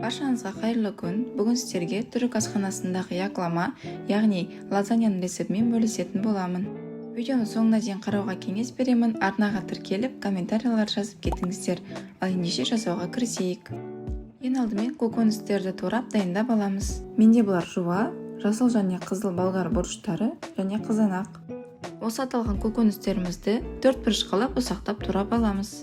Баршаңызға қайырлы күн. Бүгін сіздерге түрік асханасындағы яклама, яғни лазаньяның рецептімен бөлісетін боламын. Видеоны соңына дейін қарауға кеңес беремін. Арнаға тіркеліп, комментариялар жазып кетіңіздер. Ал ендеше жасауға кірісейік. Ең алдымен көкөністерді турап дайындап аламыз. Менде бұлар жуа, жасыл және қызыл болгар бұрыштары және қызанақ. Осы аталған көкөністерімізді төрт бұрыш қылып ұсақтап турап аламыз.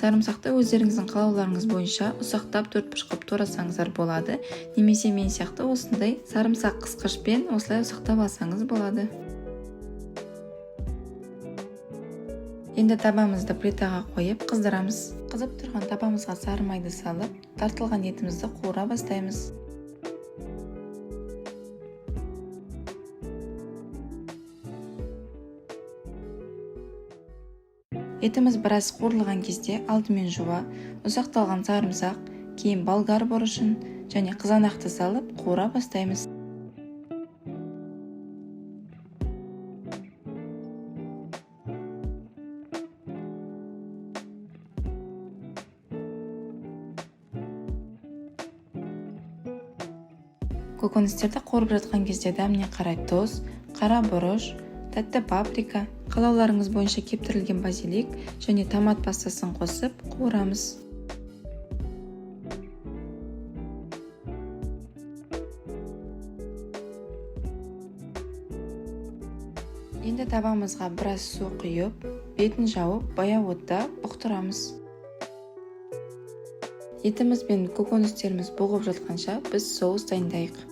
Сарымсақты өздеріңіздің қалауларыңыз бойынша ұсақтап төрт бұрыш қылып турасаңыздар болады, немесе мен сияқты осындай сарымсақ қысқышпен осылай ұсақтап алсаңыз болады. Енді табамызды плитаға қойып қыздырамыз. Қызып тұрған табамызға сары майды салып, тартылған етімізді қуыра бастаймыз. Етіміз біраз қуырылған кезде алдымен жуа, ұсақталған сарымсақ, кейін болгар бұрышын және қызанақты салып қуыра бастаймыз. Көкөністерді қуырып жатқан кезде дәміне қарай тұз, қара бұрыш, тәтті паприка, қалауларыңыз бойынша кептірілген базилик және томат пастасын қосып қуырамыз. Енді табамызға біраз су құйып, бетін жауып, баяу отта бұқтырамыз. Етіміз бен көкөністеріміз бұғып жатқанша біз соус дайындайық.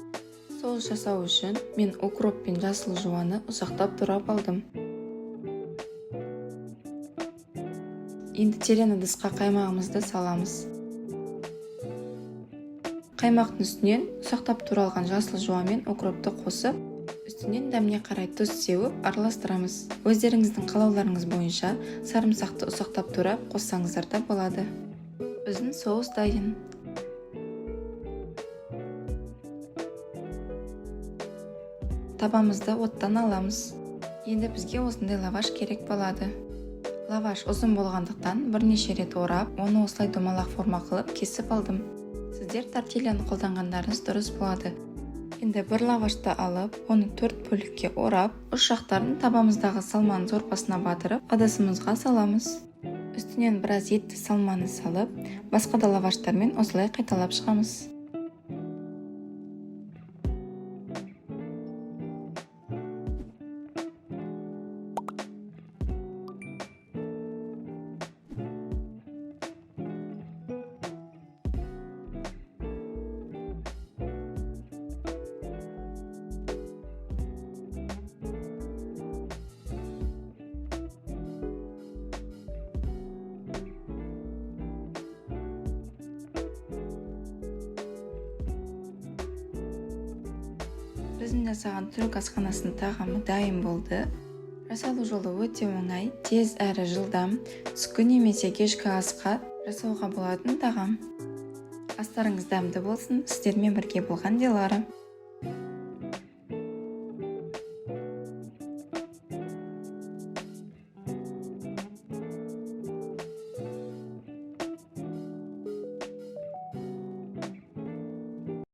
Соус жасау үшін мен укроп пен жасыл жуаны ұсақтап турап алдым. Енді терең ыдысқа қаймағымызды саламыз. Қаймақтың үстінен ұсақтап туралған жасыл жуа мен укропты қосып, үстінен дәміне қарай тұз сеуіп араластырамыз. Өздеріңіздің қалауларыңыз бойынша сарымсақты ұсақтап турап қоссаңыздар да болады. Біздің соус дайын. Табамызды оттан аламыз. Енді бізге осындай лаваш керек болады. Лаваш ұзын болғандықтан бірнеше рет орап, оны осылай домалақ форма қылып кесіп алдым. Сіздер тортильяны қолданғандарыңыз дұрыс болады. Енді бір лавашты алып, оны төрт бөлікке орап, ұш жақтарын табамыздағы салманың сорпасына батырып, ыдысымызға саламыз. Үстінен біраз етті салманы салып, басқа да лаваштармен осылай қайталап шығамыз. Біздің жасаған түрік асханасының тағамы дайын болды. Жасалу жолы өте оңай, тез әрі жылдам, түскі немесе кешкі асқа жасауға болатын тағам. Астарыңыз дәмді болсын, сіздермен бірге болған Дилара.